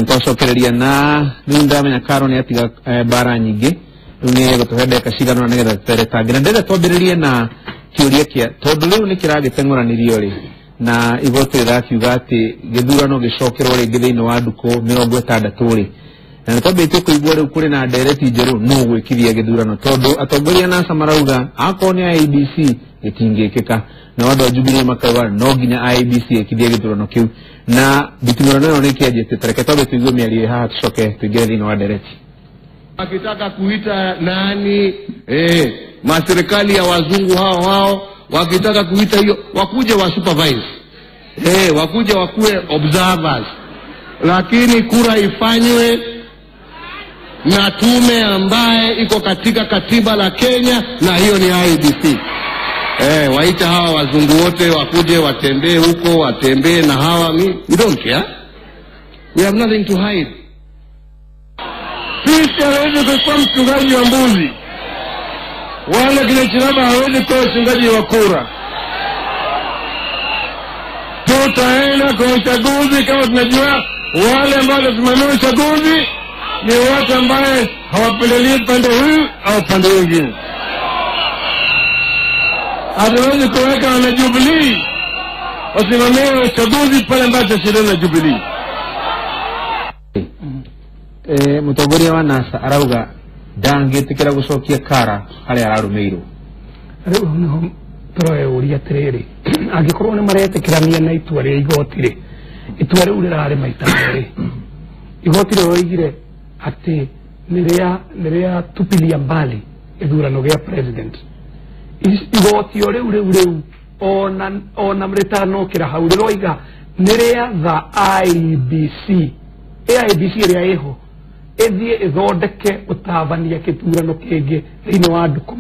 Nitwacokereria na rĩu ndamenya Karo nĩ atiga bara nyingĩ rĩu nĩ egũtũhe ndagĩka cigana ũna nĩgetha tũteretange na ndĩrenda twambĩrĩrie na kĩũria kĩa tondũ rĩu nĩ kĩragĩteng'ũranĩrio rĩ na igoti rĩrakiuga atĩ gĩthurano gĩcokerwo rĩngĩ thĩinĩ wa ndukũ 60 rĩ na nĩ twambĩtie kũigua rĩu kũrĩ na ndereti njerũ nũ gwĩkithia gĩthurano tondũ atongoria NASA marauga akorwo nĩ IEBC gĩtingĩkĩka na andũ a Jubilee makauga no nginya IEBC ĩkithie gĩthurano kĩu na nditimũrano ĩno nĩ kĩanjĩtie tareke twambe tũigue mĩario ĩ haha tũcoke tũingĩre thĩinĩ wa ndereti. Wakitaka kuita nani maserikali ya wazungu hao hao wakitaka kuita hiyo wakuje wa supervise, wakuje wakuwe observers, lakini kura ifanywe na tume ambaye iko katika katiba la Kenya, na hiyo ni IEBC. Waita hawa wazungu wote wakuje watembee huko, watembee na hawa, we don't care. We have nothing to hide. Sisi hawezi kuwa mchungaji wa mbuzi wala kile chama hawezi kuwa mchungaji wa kura. Tutaenda kwa uchaguzi kama tunajua wale ambao wanasimamia uchaguzi ni watu ambao hawapendelei pande huu au pande mwingine. Hatuwezi kuweka wana Jubilee wasimamie uchaguzi pale ambapo shida na Jubilee. Mutongoria wa NASA arauga ndangĩtĩkĩra gũcokia kara harĩa ararũmĩirwo. Rĩu nĩho tũreyũria atĩrĩrĩ, angĩkorwo nĩ maretĩkĩrania na itua rĩa igoti rĩ, itua rĩu rĩrarĩ maita merĩ. Igoti rĩroigire atĩ nĩ rĩa tupilia mbali gĩthurano gĩa president. Igoti o rĩu rĩu rĩu ona rĩtanokĩra hau rĩroiga nĩ rĩatha IEBC, IEBC ĩrĩa ĩho ĩthiĩ ĩthondeke ũtabania kĩthurano kĩngĩ thĩinĩ wa ndukũ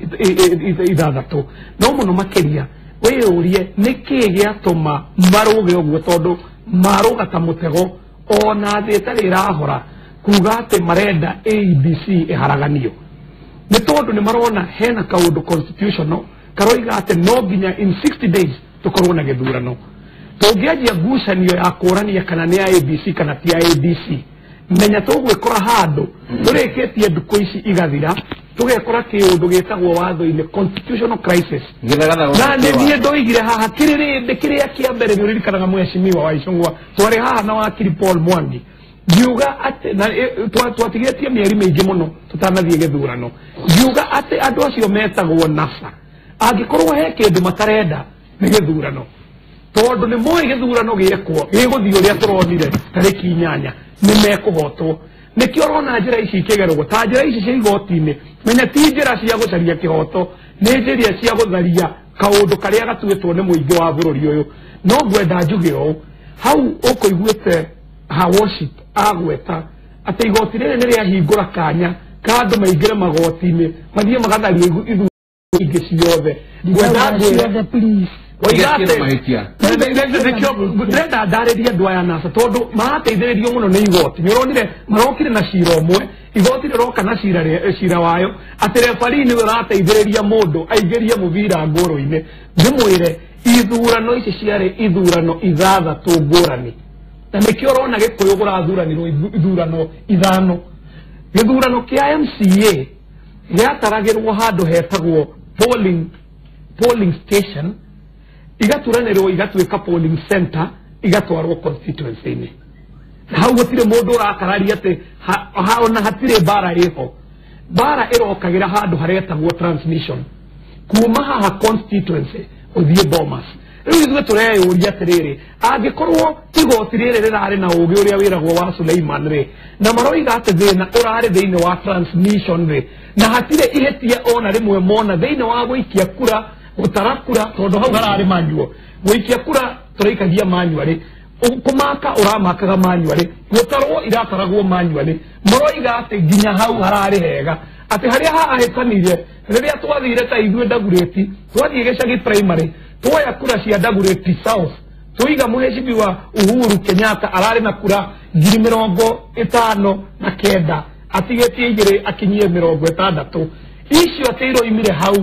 60. No mũno makĩria wĩyũrie nĩkĩĩ gĩatũma marũge ũguo, tondũ marũga ta mũtego ona thĩ ĩtarĩ ĩrahora kuga atĩ marenda IEBC ĩharaganio. Nĩ tondũ nĩ marona hena kaũndũ constitutional karoiga atĩ no nginya in 60 days tũkorwo na gĩthurano. Tũngĩanjia ngucanio ya kũrania kana nĩ IEBC kana ti IEBC, menya tũgwĩkora handũ tũrĩkĩtie ndukũ ici igathira tũgekora kĩũndũ gĩtagwo watho-inĩ constitutional crisis. Na nĩ niĩ ndoigire haha kĩrĩrĩndĩ kĩrĩa kĩa mbere nĩ ũririkanaga mheshimiwa wa Icũng'wa twarĩ haha na wakiri Paul Mwangi ngiuga atĩ na twatigĩtie mĩeri mĩingĩ mũno tũtanathiĩ gĩthurano, ngiuga atĩ andũ acio metagwo NASA angĩkorwo he kĩndũ matarenda nĩ gĩthurano, tondũ nĩ moĩ gĩthurano gĩekwo gĩgũthiĩ ũrĩa tũronire tarĩki 8 nĩ mekũhotwo. Nĩkĩo ũrona njĩra ici ikĩgerwo ta njĩra ici cia igoti-inĩ, menya ti njĩra cia gũcaria kĩhoto, nĩ njĩra cia gũtharia kaũndũ karĩa gatuĩtwo nĩ mũingĩ wa bũrũri ũyũ. No ngwenda njuge ũũ, hau ũkũiguĩte ha worship agweta atĩ igoti rĩrĩ nĩ rĩahingũra kanya ka andũ maingĩre magoti-inĩ mathiĩ magatharie ithurano ingĩ ciothe. Ngwenda ngwĩre ndĩrenda ndarĩrie andũ aya NASA tondũ marateithĩrĩrio mũno nĩ igoti. Nĩ ũronire marokire na cira ũmwe, igoti rĩroka na cira wayo atĩ referee nĩwe ũrateithĩrĩria mũndũ aingĩrie mũbira ngũrũ-inĩ. Ndĩmwĩre ithurano ici ciarĩ ithurano 6 ngũrani, na nĩkĩo ũrona Gĩkũyũ kũrathuranirwo ithurano 5. Gĩthurano kĩa MCA gĩataragĩrwo handũ hetagwo polling station, igaturanĩrwo igatuĩka polling center, igatwarwo constituency-inĩ. Na hau gũtirĩ mũndũ ũrakararia atĩ ona hatirĩ mbara ĩho. Mbara ĩrokagĩra handũ haretagwo transmission kuma haha constituency ũthiĩ Bomas. Rĩu ithuĩ tũreyũria atĩrĩrĩ, angĩkorwo igoti rĩrĩ rĩrarĩ na ũgĩ ũrĩa wĩragwo wa Suleiman rĩ, na maroiga atĩ thĩna ũrarĩ thĩinĩ wa transmission rĩ, na hatirĩ ihĩtia ona rĩmwe mona thĩinĩ wa gũikia kura, gũtara kura, tondũ hau hararĩ manual, gũikia kura tũraikagia manually, kũmaka ũramakaga manually, gũtarwo irataragwo manually, maroiga atĩ nginya hau hararĩ hega, atĩ harĩa hahĩtanire rĩrĩa twathire ta ithuĩ Dagoretti, twathiĩ gĩcagi primary, twoya kura cia Dagoretti South, tũiga mũheshimiwa Uhuru Kenyatta ararĩ na kura 59,000 atigĩtie 2 akinyie 60. Icio atĩ iroimire hau,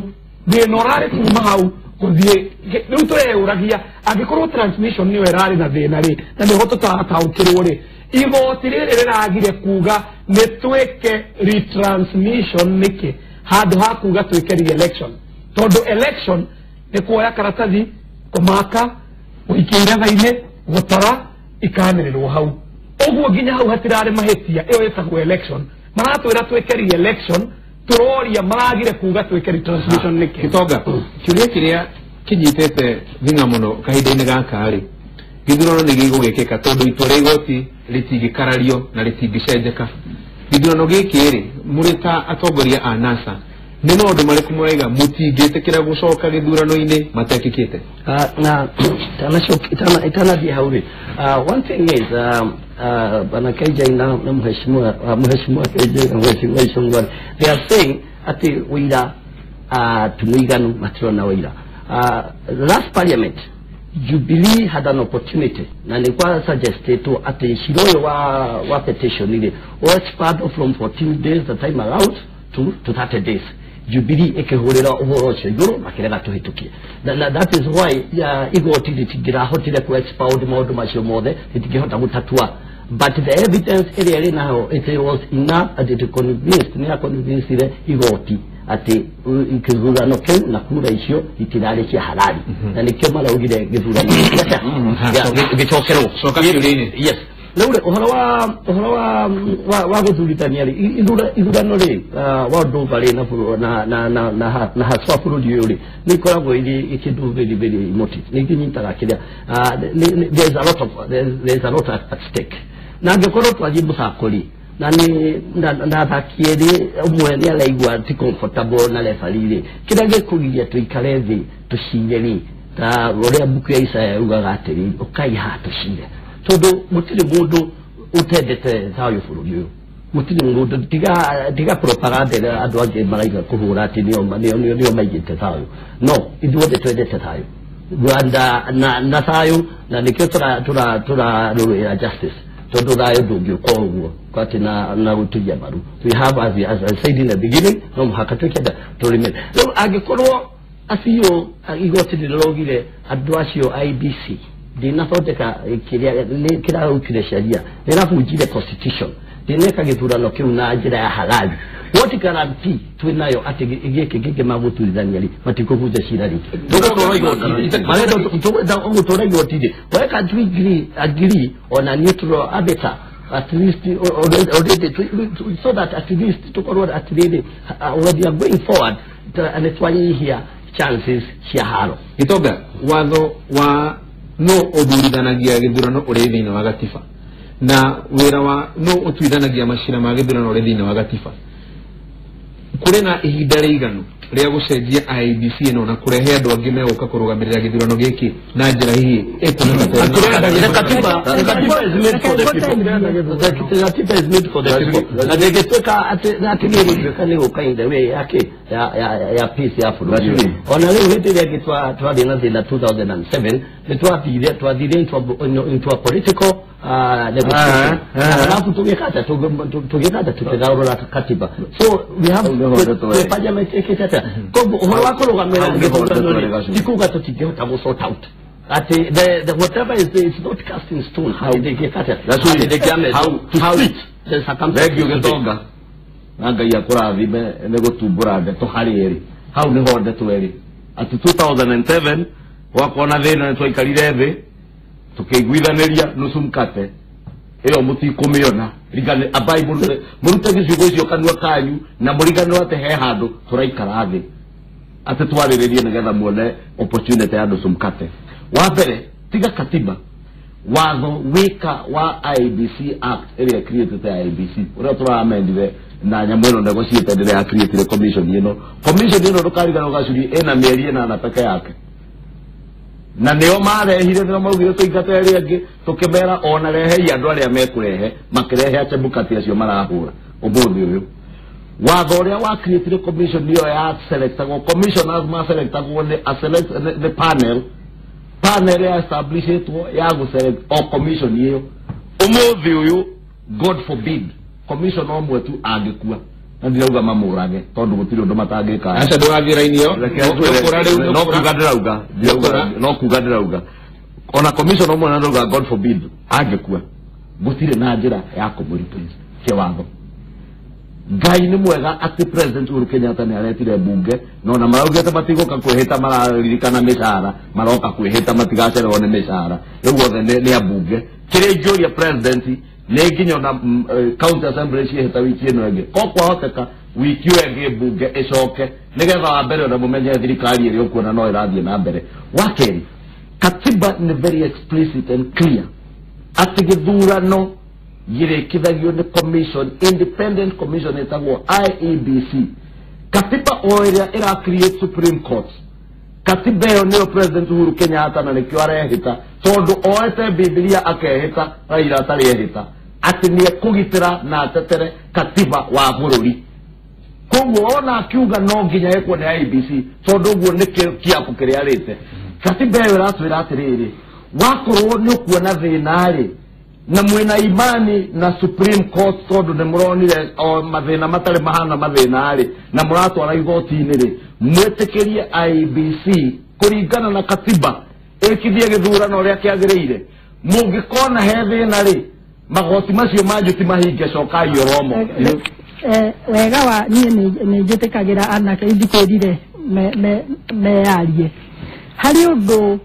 thĩna ũrarĩ kuma hau Guthie riu tureyuragia angikorwo transmission niyo irari na thina ri na niho tutataukirwo ri igoti riri riragire kuga ni twike retransmission niki handu ha kuga twike re-election tondu election ni kuoya karatathi kumaka guikia iretha-ini gutara ikanirirwo hau uguo nginya hau hatirari mahitia iyo itagwo election maratwira twike re-election turoria maragire kuga twike retransmission niki Gitonga kiuria kiria kinyitete thing'a muno kahinda-inĩ gaka rĩ gĩthurano nĩ gĩgũgĩkĩka tondũ itua rĩa igoti rĩtingĩkarario na rĩtingĩcenjeka gĩthurano gĩkĩ rĩ mũrĩ ta atongoria a NASA nĩ maũndũ marĩkũ mũraiga mũtingĩtĩkĩra gũcoka gĩthurano-inĩ matekĩkĩte? Na itanathiĩ hau rĩ, one thing is Bwana KJ na mheshimiwa KJ na mheshimiwa Ichung'wah, they are saying ati wĩira tumuiganu matirona wĩira. Last parliament Jubilee had an opportunity na nilikuwa suggested to ati cira ũyũ wa petition ile o expand from 14 days the time allowed to 30 days. Jubilee ikihurira uhoro ucio iguru makirega tuhitukie. That is why igoti ritingirahotire ku expound maundu macio mothe ritingihota gutatua, but the evidence ĩrĩa ĩrĩ nayo it was enough and it convinced ni convinced igoti ati gĩthurano kĩu na kura icio itirarĩ cia halali na nĩkĩo maraugire gĩthurano gĩcokerwo. Coka kĩũria-inĩ. Yes. Rĩu rĩ ũhoro wa gũthurithania rĩ ithurano rĩ wa ndũmba rĩ na haswa bũrũri ũyũ rĩ nĩ ikoragwo irĩ kĩndũ very very emotive nĩ inyitaga kĩrĩa there's a lot at stake na angĩkorwo twathiĩ mũthako rĩ na nĩ na athaki erĩ ũmwe nĩ araigua ti comfortable na referee rĩ kĩrĩa gĩkũgiria tũikare thĩ tũcire rĩ ta ũrĩa mbuku ya Isaya yugaga atĩrĩ ũkai haha tũcire tondu gutiri mundu utendete thayo bururi uyu gutiri mundu tiga propaganda ĩrĩa andũ angĩ maraiga kũhũra atĩ nĩo maigĩte thayo no ithuothe twendete thayo Rwanda na thayo na nĩkĩo tũrarũĩra justice tondu thayo ndũngĩũka o ũguo kwati na gũturia maru. We have as I said in the beginning no mũhaka twĩkenda tũrĩme rĩu angĩkorwo acio igoti rĩrogire andũ acio IBC ndinathondeka kĩrĩa kĩrarutire sheria nĩrabunjire constitution ndineka gĩthurano kĩu na njĩra ya halali what guarantee twĩnayo atĩ gĩkĩ kĩngĩ magũtuithania rĩ matikũbunja cira rĩngĩ tũgũtwarwo igoti-inĩ marenda gũtwara igoti-inĩ why can't we agree on a neutral arbiter at least already so that at least tukorwo atĩrĩrĩ when we are going forward nĩ twanyihia chances cia haro. Gitonga watho wa no ũthurithanagia gĩthurano ũrĩ thĩinĩ wa gatiba na wĩra wa no ũtuithanagia macira ma gĩthurano ũrĩ thĩinĩ wa gatiba kũrĩ na ihinda rĩiganu rĩa gũcenjia IEBC ĩno na kũrehe andũ angĩ megũka kũrũgamĩrĩra gĩthurano gĩkĩ na njĩra hihi ĩkuoneka The katiba is made for the people. The katiba is made for the people. Na ndĩngĩtuĩka atĩ nĩ ĩgũtuĩka nĩ gũka in the way yake ya peace ya bũrũri. Ona rĩu hĩndĩ ĩrĩa ĩngĩ twarĩ na thĩna 2007 nĩ twathire into a political negotiation. Alafu tũgĩkata tũkĩgarũra katiba. So we have parliament ĩkĩte atĩa? Koguo ũhoro wa kũrũgamĩrĩra gĩthurano rĩ ti kuga tũtingĩhota gũ sort out. At the whatever is it's not cast in stone. How they get at how the circumstances. Thank you Gitonga na Ngai akũrathime nĩ gũtumbũra ndeto harĩ ĩrĩ hau nĩho ndeto ĩrĩ atĩ 2007 gwakorwo na thĩna nĩ twaikarire thĩ tũkĩiguithanĩria nusu mkate ĩyo mũtikũmĩona rigane abai mũrute gĩcigo icio kanua kanyu na mũriganĩrwo atĩ he handũ tũraikara thĩ atĩ twarĩrĩrie nĩgetha muone opportunity ya nusu mkate. Wa mbere tiga katiba watho wika wa IEBC Act ĩrĩa created IEBC ũrĩa tũramendire na nyamũ ĩno negotiated ĩrĩa ya created commission ĩno ndũkariganĩrwo Gacuri ĩna mĩeri ĩnana peke yake na nĩo marehire nĩo maugire tũingate arĩa angĩ tũkĩmera ona rehei andũ arĩa mekũrehe makĩrehe Achebukati acio marahũra ũmũthĩ ũyũ. Watho ũrĩa wa created commission nĩyo ya selectagwo commissioners ma selectagwo nĩ a select nĩ panel ya establishitwo ya gũselect o commission ĩyo. Ũmũthĩ ũyũ God forbid commission ũmwe tu angĩkua Na ndirauga mamũrage tondũ gũtirĩ ũndũ matangĩka. Aca ndũrathiĩ raini ĩyo. No kuga ndĩrauga, no kuga ndĩrauga. Ona commission ũmwe na ndauga God forbid angĩkua gũtirĩ na njĩra ya kũmũreplace kĩwatho. Ngai nĩ mwega atĩ President Uhuru Kenyatta nĩ aretire bunge no na maraugĩte matigũka kwĩhĩta mararirikana mĩcara maroka kwĩhĩta matigacererwo nĩ mĩcara rĩu othe nĩ ambunge. Kĩrĩa ingĩũria President nĩ nginya ona county assembly ciĩhĩta wiki ĩno ĩngĩ ko kwahoteka wiki ĩyo ĩngĩ bunge ĩcoke nĩgetha wa mbere ona mũmenye thirikari ĩrĩa ũkuona no ĩrathiĩ na mbere. Wa kerĩ, katiba nĩ very explicit and clear atĩ gĩthurano gĩrĩkithagio nĩ commission, independent commission ĩtagwo IEBC. Katiba o ĩrĩa ĩra create Supreme Court, katiba ĩyo nĩyo President Uhuru Kenyatta na nĩkĩo arehĩta tondũ oete Biblia akehĩta Raila atarĩ ehĩta atĩ nĩ ekũgitĩra na atetere katiba wa bũrũri. Koguo ona akiuga no nginya ĩkwo nĩ IEBC tondũ ũguo nĩ kĩapo kĩrĩa arĩte. Katiba ĩyo ĩratwĩra atĩrĩrĩ, wakorwo nĩ ũkuona thĩna rĩ na mwena imani na Supreme Court tondũ nĩ mũronire o mathĩna matarĩ mahana mathĩna rĩ na mũratwara igoti-inĩ rĩ, mwĩtĩkĩrie IEBC kũringana na katiba ĩkithie gĩthurano ũrĩa kĩagĩrĩire. Mũngĩkona he thĩna rĩ, magoti macio manyu ti mahinge, cokai oromo. Wega wa niĩ nĩ njĩtĩkagĩra anake indikwĩrire meyarie harĩ ũndũ.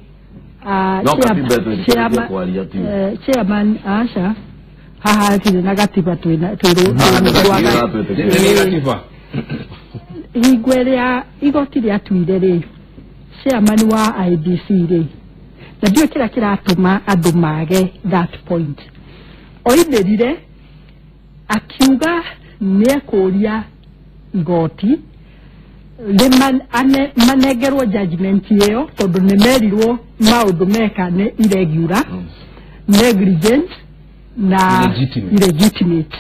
Chairman aca haha hatirĩ na gatiba twĩna hingo ĩrĩa igoti rĩatuire rĩ, chairman wa IEBC rĩ, na ndiũĩ kĩrĩa kĩratũma andũ mage that point. Oimĩrire akiuga nĩekũria igoti manengerwo judgment ĩyo tondũ nĩ merirwo maũndũ meka nĩ irregular, negligent na illegitimate.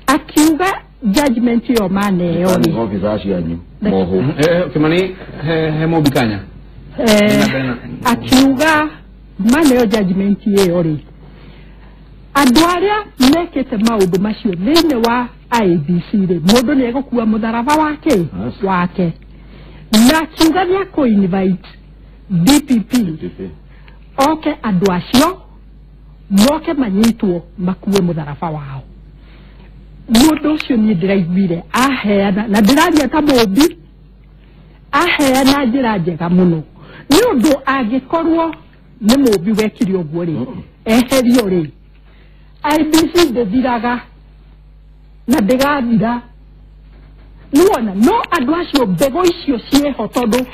Akiuga judgment ĩyo maneo nĩ officer cianyu moho Kimani he mobikanya akiuga maneo judgment ĩyo rĩ, andũ arĩa mekĩte maũndũ macio thĩinĩ wa IEBC rĩ, mũndũ nĩ egũkua mũtharaba wake wake. Na akiuga nĩ ekũ-invite DPP oke andũ acio moke manyitwo makue mũtharaba wao. Mũndũ ũcio niĩ ndĩraiguire aheana, na ndĩraria ta mũmbi, aheana njĩra njega mũno nĩ ũndũ angĩkorwo nĩ mũmbi wekire ũguo rĩ, eherio rĩ, IEBC ndĩthiraga na ndĩgathira. Nĩwona no andũ acio mbegũ icio ciĩho tondũ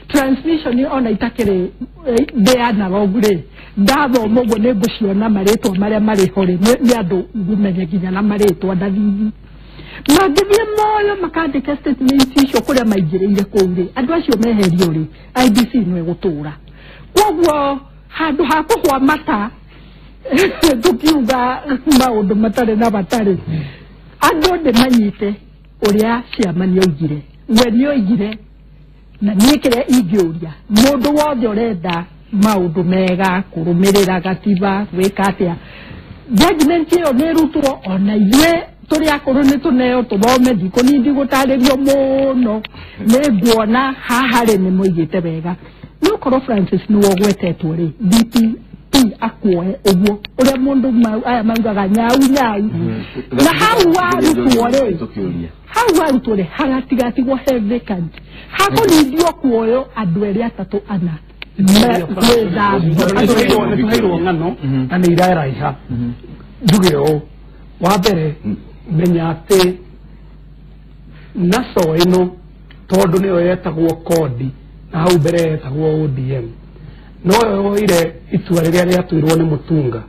transmission ona itakĩrĩ ndĩ analog rĩ, ndathoma ũguo nĩ ngũciona marĩtwa marĩa marĩ ho rĩ, nĩ andũ ngũmenya nginya na marĩtwa ndathithi. Mangĩthiĩ moyo makandĩka statement icio kũrĩa maingĩrĩire kũu rĩ, andũ acio meherio rĩ, IEBC no ĩgũtũra. Koguo handũ ha kũhwa mata tukiuga maũndũ matarĩ na batarĩ, andũ nĩ manyite ũrĩa chairman oigire. We nĩ oigire na niĩ kĩrĩa ingĩũria mũndũ wothe ũrenda maũndũ mega kũrũmĩrĩra gatiba gwĩka atĩa, judgment ĩyo nĩ ĩrutwo ona ithuĩ tũrĩ akũrũ nĩ tũneo tũthome, ndikũni ndigũtarĩrio mũno, nĩ nguona haha rĩ nĩ moigĩte wega. Nĩ ũkorwo Francis nĩwe ũgwetetwo rĩ, DPP akuoe ũguo ũrĩa mũndũ aya maugaga nyau nyau, na hau warutwo rĩ, hau warutwo rĩ hagatigatigwo he vacant, hakũnindio kuoyo andũ erĩ atatũ ana nĩtũheirwo ng'ano na nĩ iraraiha. Njuge ũũ, wa mbere menya atĩ naso ĩno tondũ nĩyo yetagwo kodi na hau mbere yetagwo ODM, no yoire itua rĩrĩa rĩatuirwo nĩ Mutunga.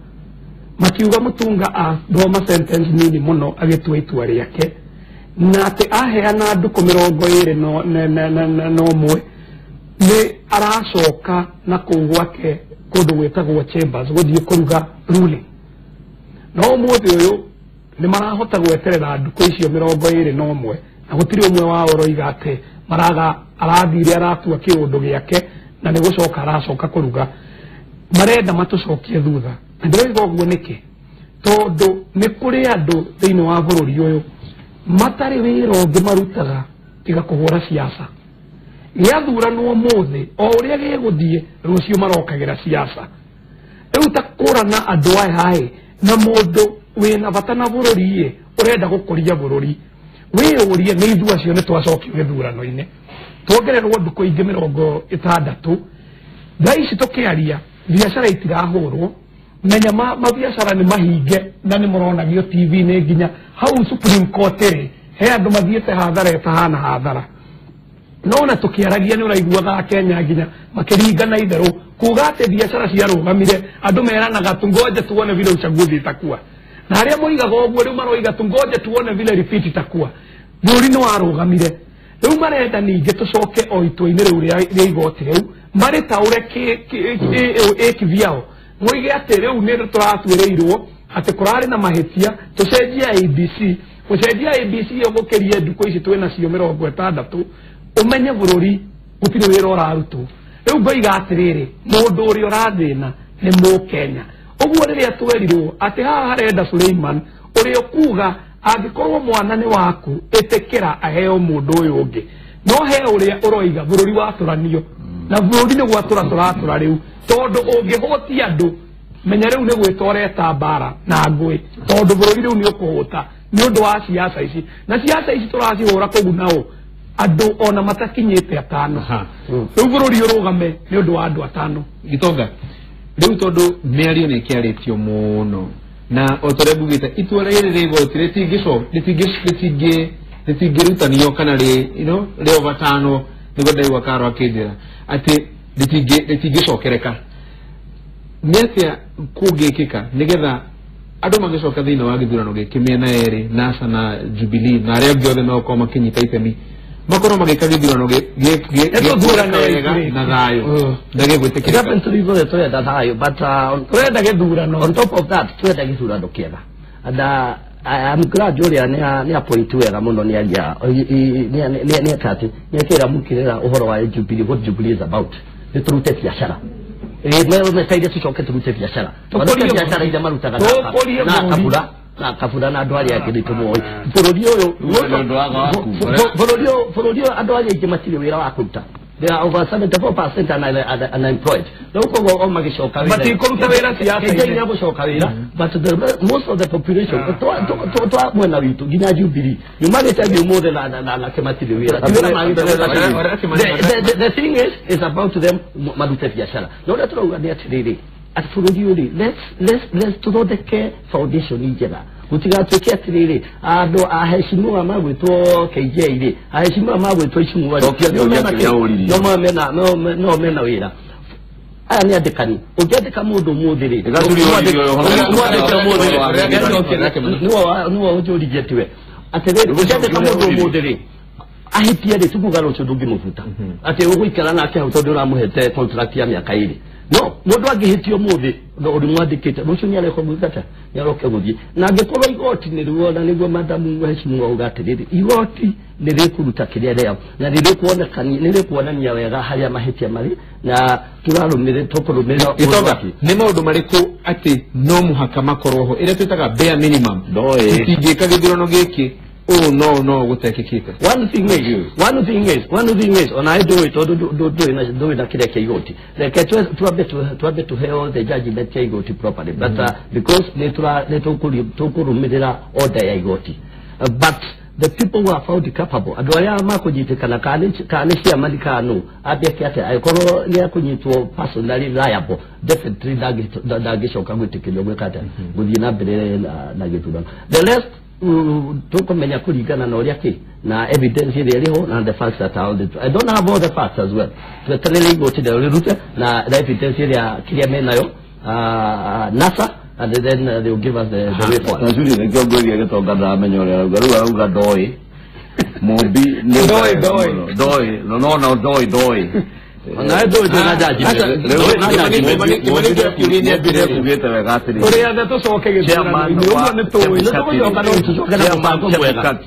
Makiuga Mutunga athoma sentence nini mũno agĩtua itua rĩake, na atĩ aheana ndukũ 21 nĩ aracoka na kũu gwake kũndũ gwĩtagwo Chambers gũthiĩ kũruga ruling. No ũmũthĩ ũyũ nĩ marahota gweterera ndukũ icio 21 na gũtirĩ ũmwe wao ũroiga atĩ maraga arathire aratua kĩũndũ gĩake na nĩ gũcoka aracoka kũruga. Marenda matũcokie thutha. Na ndĩroiga ũguo nĩkĩ? Tondũ nĩ kũrĩ andũ thĩinĩ wa bũrũri ũyũ Matarĩ wĩra ũngĩ marutaga tiga kũhũra siasa. Gĩathuranwo ũmũthĩ o ũrĩa gĩgũthiĩ rũciũ marokagĩra siasa. Rĩu ta kũrana andũ aya ĩ na mũndũ wĩna bata na bũrũri ĩ ũrenda gũkũria bũrũri wĩyũrie nĩ ithuĩ acio nĩ twacokio gĩthurano-inĩ tuongererwo ndukũ ingĩ 60. Thaa ici tũkĩaria biacara itirahũrwo, menya mabiacara nĩ mahinge na nĩ mũronagio TV-inĩ nginya hau Supreme Court rĩ he andũ mathiĩte hathara ĩtahana hathara. No na tũkĩaragia nĩ ũraiguaga Akenya nginya makĩringana itherũ kuga atĩ biacara ciarũgamire andũ meranaga tungoje tuone vile uchaguzi itakuwa. Na arĩa moigaga ũguo rĩu maroiga tungoje tuone vile repeat itakuwa. Bũrũri nĩ warũgamire. Rĩu marenda ningĩ tũcoke o itua-inĩ rĩu rĩa igoti rĩu marĩtaũre ĩkivyao moige atĩ rĩu nĩ tũratuĩrĩirwo atĩ kũrarĩ na mahĩtia tũcenjie ABC gũcenjia ABC ĩyo gũkĩria ndukũ ici twĩnacio 60 ũmenye bũrũri gũtirĩ wĩra ũrarutwo. Rĩu ngoiga atĩrĩrĩ mũndũ ũrĩa ũrathĩna nĩ mũkenya. Ũguo rĩrĩa twerirwo atĩ haha harenda Suleiman ũrĩa ũkuga angĩkorwo mwana nĩ waku ĩtĩkĩra aheo mũndũ ũyũ ũngĩ, no he ũrĩa ũroiga bũrũri watũranio na bũrũri nĩ gwatũra tũratũra rĩu tondũ ũngĩhũtia andũ menya rĩu nĩ gwĩta ũreta mbara na ngũĩ tondũ bũrũri rĩu nĩ ũkũhũta nĩ ũndũ wa siasa ici na siasa ici tũracihũra kũguna ũ andũ ona matakinyĩte atano. Rĩu bũrũri ũrũgame nĩ ũndũ wa andũ atano. Gitonga rĩu tondũ mĩario nĩ ĩkĩarĩtio mũno na o ta ũrĩa ngugĩte itua rĩrĩ rĩa igoti rĩtingĩrutanio kana rĩ overturnwo nĩguo ndaigua Karo akĩnjĩra atĩ rĩtingĩcokereka. Nĩ atĩa kũngĩkĩka nĩgetha andũ magĩcoka thĩinĩ wa gĩthurano gĩkĩ mĩena yerĩ NASA na Jubilee na arĩa angĩ othe megũkorwo makĩnyita itemi makorwo magĩka gĩthurano gĩgũthurana wega na thayũ na gĩgwĩtĩkĩrĩka. Definitely ithuothe tũrenda thayũ but tũrenda gĩthurano. On top of that tũrenda gĩthurano kĩega and I am glad ũrĩa nĩ appoint wega mũno nĩ aria nĩ atĩ nĩ akĩra mũkĩrĩra ũhoro wa Jubilee, what Jubilee is about. Nĩ tũrute biacara metaire tũcoke tũrute biacara tũrute biacara iria marutaga na kabura na kabura na andũ arĩa angĩ nĩ tũmoĩ bũrũri ũyũ bũrũri ũyũ andũ arĩa aingĩ matirĩ wĩra wa kũruta. They are over 74% unemployed. Rĩu koguo o magĩcoka wĩra matikũruta wĩra siasa-inĩ nĩ gũcoka wĩra but most of the population twa mwena witũ nginya Jubilee nyumarĩte thiĩ ũmũthĩ na matirĩ wĩra. The thing is about them marute biacara na ũrĩa tũrauga nĩ atĩrĩrĩ atĩ bũrũri ũyũ rĩ let's tũthondeke foundation njega gũtigatuĩke atĩrĩrĩ andũ aheshimiwa magwĩtwo KJ rĩ aheshimiwa magwĩtwo Icung'wa rĩ no mena wĩra. Aya nĩ andĩkani ũngĩandĩka mũndũ ũmũthĩ rĩ nĩwe ũnjũririe tiwe atĩrĩrĩ ũngĩandĩka mũndũ ũmũthĩ rĩ ahĩtie rĩ tikuga rũciũ ndũngĩmũbuta atĩ ũgũikara nake hau tondũ ũramũhete contract ya mĩaka ĩrĩ. No mũndũ angĩhĩtio ũmũthĩ ũrĩmwandĩkĩte rũciũ nĩareka gwĩka nĩaroke gũthiĩ na angĩkorwo igoti nĩruo na nĩguo madamu mheshimiwa auga atĩrĩrĩ igoti nĩrĩkũruta kĩrĩa rĩao na nĩrĩkuonania wega harĩa mahĩtia marĩ na tũrarũmĩrĩra tũkũrũmĩrĩra. Gitonga nĩ maũndũ marĩkũ atĩ no mũhaka makorwo ho ĩrĩa twĩtaga bare minimum tũtingĩka gĩthurano gĩkĩ ũũ no gũtekĩkĩte? One thing is ona ndũĩ tondũ ndũĩ na kĩrĩa kĩa igoti reke twambe tũheo the judgment ya igoti properly but because nĩ tũkũrũmĩrĩra order ya igoti but the people who are found capable andũ arĩa makũnyitĩkana kana nĩ ciama kana nũ ambĩke atĩa angĩkorwo nĩ akũnyitwo personally liable definitely ndangĩcoka gwĩtĩkĩrio gwĩka atĩa gũthiĩ na mbere na gĩthurano. The rest tukumenya kũringana na ũrĩa kĩ na evidence ĩrĩa ĩrĩho na the facts that are on the I don't have all the facts as well tweterere igoti rĩrute na evidence ĩrĩa kĩrĩa menayo NASA and then they will give us the way forward. Nazuri nĩkĩo ngwĩria Gĩtonga ndaramenya ũrĩa arauga rĩu arauga ndoĩ Mumbi nĩ ndoĩ no ndoĩ Ona ndoĩ na jaji ugĩte wega atĩrĩrĩ ũrĩa othe tũcoke gĩthurano-inĩ ũguo nĩ tũĩ nĩ tũgũcoka no tũcoke na mũbango mwega.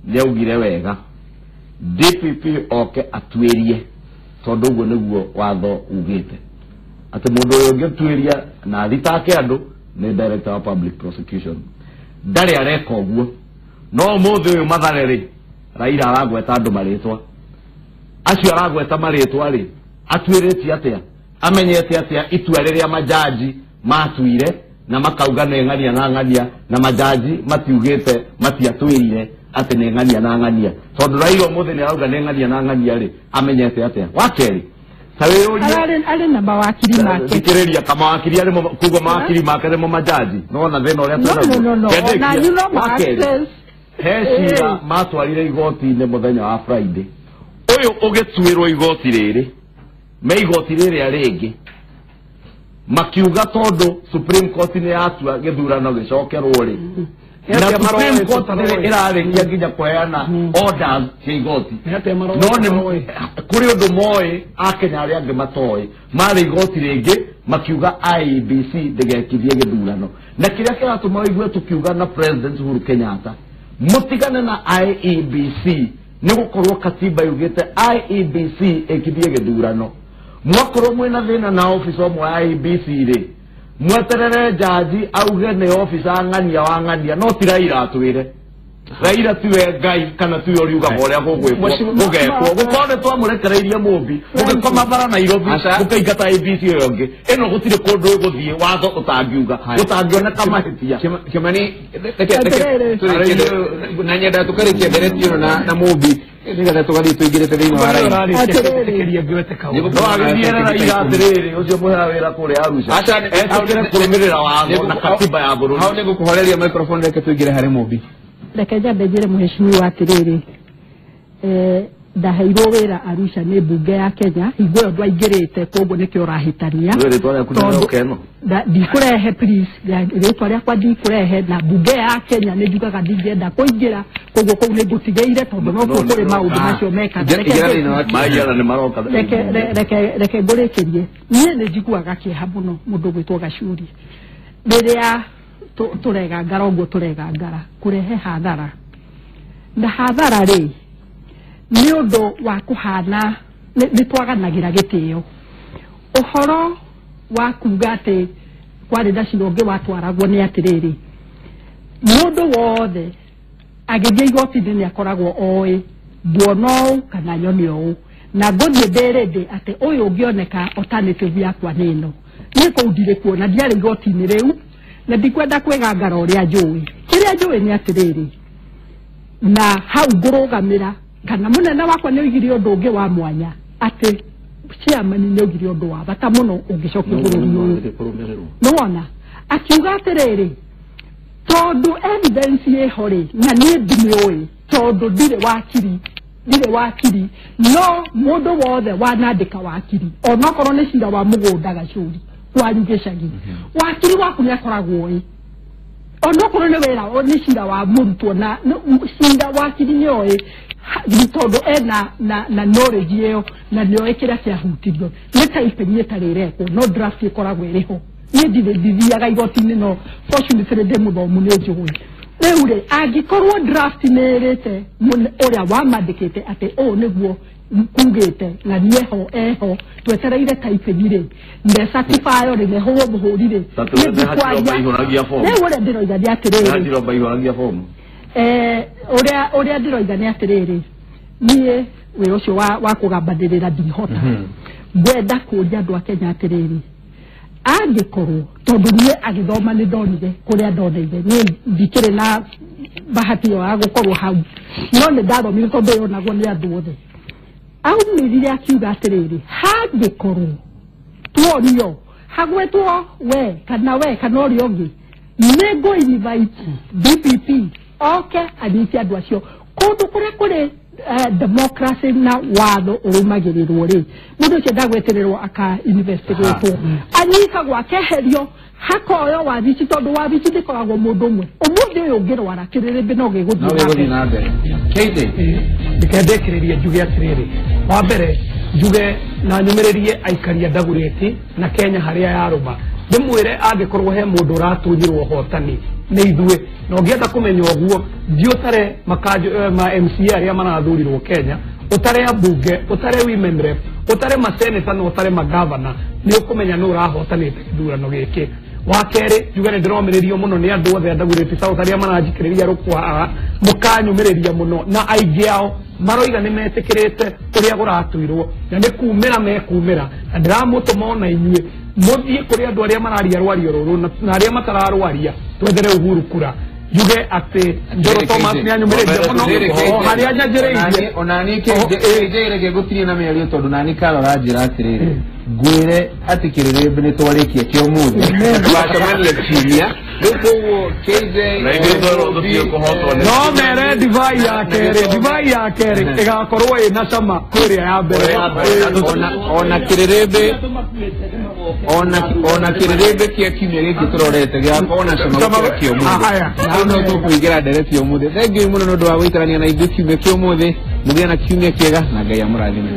Nĩaugire wega DPP oke atuĩrie tondũ ũguo nĩguo watho ugĩte atĩ mũndũ ũyũ ũngĩtuĩria na athitake andũ nĩ director wa public prosecution ndarĩ areka ũguo No ũmũthĩ ũyũ Mathare rĩ, Raila aragweta andũ marĩtwa. Acio aragweta marĩtwa rĩ, atuĩrĩtie atĩa? Amenyete atĩa itua rĩrĩa majaji matuire na makauga nĩ ng'ania na ng'ania, na majaji matiugĩte matiatwĩrire atĩ nĩ ng'ania na ng'ania. Tondũ Raila ũmũthĩ nĩ arauga nĩ ng'ania na ng'ania rĩ, amenyete atĩa? Wa kerĩ, ta wĩyũrie arĩ na mawakiri make. Thikĩrĩria, kamawakiri arĩ mo, kuga mawakiri make nĩmo majaji. Nĩwona thĩna ũrĩa twĩnaguo? No. Kendĩkia. Ona you know Wa kerĩ, access. he cira matwarire igoti-inĩ mũthenya wa Friday. Ũyũ ũgĩtuĩrwo igoti rĩrĩ, me igoti rĩrĩa rĩngĩ makiuga tondũ Supreme Court nĩ yatua gĩthurano gĩcokerwo rĩ, na Supreme Court nĩ ĩrarĩkia nginya kũheana orders cia igoti. No nĩ kũrĩ ũndũ moĩ Akenya arĩa angĩ matoĩ, marĩ igoti rĩngĩ makiuga IEBC ndĩgekithie gĩthurano. Na kĩrĩa kĩratũma ũigue tũkiuga na President Uhuru Kenyatta mũtigane na IEBC nĩ gũkorwo katiba yugĩte IEBC ĩkithie gĩthurano. Mwakorwo mwĩna thĩna na officer ũmwe wa IEBC rĩ, mweterere jaji auge nĩ officer ng'ania wa ng'ania, no ti Raila atwĩre. Raila tiwe Ngai kana tiwe ũriugaga ũrĩa gũgwĩkwo gũgekwo. Gũkorwo nĩ twamũrekereirie Mũmbi, mũgĩkoma bara Nairobi, mũkaingata IEBC ĩyo ĩngĩ. Ĩno gũtirĩ kũndũ ĩgũthiĩ watho ũtangiuga, gũtangĩoneka mahĩtia. Kimani, reke tũrĩkie na nyenda tũkarĩkia ndereti ĩno na Mũmbi nĩgetha tũgathiĩ tũingĩrĩte thĩinĩ wa raini. No agĩthiĩre Raila atĩrĩrĩ, ũcio mũheaga wĩra kũrĩa Arusha, etĩkĩre kũrũmĩrĩra watho na katiba ya bũrũri. Hau nĩngũkũhoreria microphone, reke tũingĩre harĩ Mũmbi. Reke nyambe njĩre mũheshimiwa atĩrĩrĩ, ndaheirwo wĩra Arusha nĩ mbunge ya Kenya hingo ĩyo ndwaingĩrĩte, koguo nĩkĩo ũrahĩtania. Rĩtwa rĩaku nĩ ĩno? Ndikũrehe please, rĩtwa rĩakwa ndikũrehe, na mbunge ya Kenya nĩ njugaga ndingĩenda kũingĩra, koguo kũu nĩ ngũtigĩire tondũ no kuo kũrĩ maũndũ macio mekaga. Reke ngũrĩkĩrie. Niĩ nĩ njiguaga kĩeha mũno mũndũ ũgwĩtwo Gacuri rĩrĩa tũregangara ũguo tũregangara kũrehe hathara, na hathara rĩ nĩ ũndũ wa kũhana nĩ twaganagĩra gĩtĩo. Ũhoro wa kuga atĩ kwarĩ na cira ũngĩ watwaragwo nĩ atĩrĩrĩ, mũndũ wothe agĩthiĩ igoti-inĩ nĩ akoragwo oĩ nguona ũũ kana nyone ũũ, na ngũthiĩ ndĩrĩndĩ atĩ ũyũ ũngĩoneka alternative yakwa nĩ ĩno. Niĩ kũu ndirĩ kuo na ndiarĩ igoti-inĩ rĩu, na ndikwenda kwĩgangara ũrĩa njũĩ. Kĩrĩa njũĩ nĩ atĩrĩrĩ, na hau ngũrũgamĩra kana mũnene wakwa nĩ oigire ũndũ ũngĩ wa mwanya atĩ chairman nĩ oigire ũndũ wa bata mũno ũngĩcokia bũrũri ũyũ. Nĩwona akiuga atĩrĩrĩ, tondũ evidence ĩho rĩ, na niĩ ndimĩũĩ tondũ ndirĩ wakiri, no mũndũ wothe wanandĩka wakiri onokorwo nĩ cira wa mũgũnda Gacuri kwanyu gĩcagi, wakiri waku nĩ akoragwo ĩ onokorwo nĩ wĩra nĩ cira wa mũrutwo na cira wakiri nĩ oĩ tondũ ena na knowledge ĩyo na nĩ oĩ kĩrĩa kĩahutirio. Nĩ typing ĩtarĩ ĩrekwo, no draft ĩkoragwo ĩrĩ ho. Niĩ ndirĩ ndithiaga igoti-inĩ, no fortunately ndĩ mũthomu nĩ njũĩ. Rĩu rĩ, angĩkorwo draft nĩ ĩrĩte ũrĩa wamandĩkĩte atĩ ũũ nĩguo kugĩte na niĩ eho twetereire typing rĩ, ne certify rĩ, ne hũrwo mũhũri rĩ, rĩu ũrĩa ndĩroiga nĩ atĩrĩrĩ, ũrĩa ndĩroiga nĩ atĩrĩrĩ, niĩ wĩra ũcio wa kũgambanĩrĩra ndihota. Ngwenda kũria andũ a Kenya atĩrĩrĩ, angĩkorwo tondũ niĩ agĩthoma nĩ ndonire kũrĩa ndoneire, niĩ ndikĩrĩ na bahati ĩyo ya gũkorwo hau, no nĩ ndathomire tondũ yonagwo nĩ andũ othe. Aumĩrire akiuga atĩrĩrĩ, hangĩkorwo tuonio hagwetwo we kana ũrĩa ũngĩ, nĩ ngũ invite DPP oke anyite andũ acio kũndũ kũrĩa kũrĩ democracy na watho ũrũmagĩrĩrwo rĩ, mũndũ ũcio ndagwetererwo aka investigatwo, anyitagwo akeherio, hakoyo wabici, tondũ wabici ndĩkoragwo mũndũ ũmwe. Ũmũthĩ ũyũ ũngĩrwara kĩrĩrĩmbĩ no gĩgũthiĩ na mbere. Reke ndĩkĩrĩrie njuge atĩrĩrĩ, wa mbere njuge na nyũmĩrĩrie aikaria Ndagurĩti na Kenya harĩa yarũma, ndĩmwĩre angĩkorwo he mũndũ ũratunyirwo ũhotani nĩ ithuĩ, na ũngĩenda kũmenya ũguo thiĩ ũtare ma MCA arĩa marathurirwo Kenya, ũtare ambunge, ũtare women rep, ũtare maseneta na ũtare magavana, nĩ ũkũmenya nũ ũrahotanĩte gĩthurano gĩkĩ. Wa kerĩ njuge nĩ ndĩromĩrĩrio mũno nĩ andũ othe a Dagoretti South arĩa maranjikĩrĩria rũkwa haha, mũkanyũmĩrĩria mũno, na aingĩ ao maroiga nĩ metĩkĩrĩte ũrĩa kũratuirwo na nĩ kumĩra mekumĩra, na ndĩramũtũma ona inyuĩ mũthiĩ kũrĩ andũ arĩa mararia rwario rũrũ na arĩa matararwaria, twethere Uhuru kura. Njuge atĩ Njoro Thomas nĩ anyũmĩrĩria mũno o harĩa nyanjĩrĩirie. Onani KJ gũtirĩ na mĩario tondũ nani Karora njĩra atĩrĩrĩ, ngwĩre atĩ kĩrĩrĩmbĩ nĩ twarĩkia kĩa ũmũthĩ, twacemania kiumia rĩu, koguo KJ no mere ndivai ya kerĩ, ndivai ya kerĩ ĩgakorwo ĩna cama kwĩ ĩrĩa ya mbere. Ona kĩrĩrĩmbĩ ona kĩrĩrĩmbĩ kĩa kiumia gĩkĩ tũrorete gĩgakorwo na cama gũkĩra kĩa ũmũthĩ. Rĩu no tũkũingĩra ndereti ya ũmũthĩ. Thengiũ mũno nĩ ũndũ wa gũikarania na ithuĩ kiumia kĩa ũmũthĩ. Mũgĩe na kiumia kĩega na Ngai amũrathime.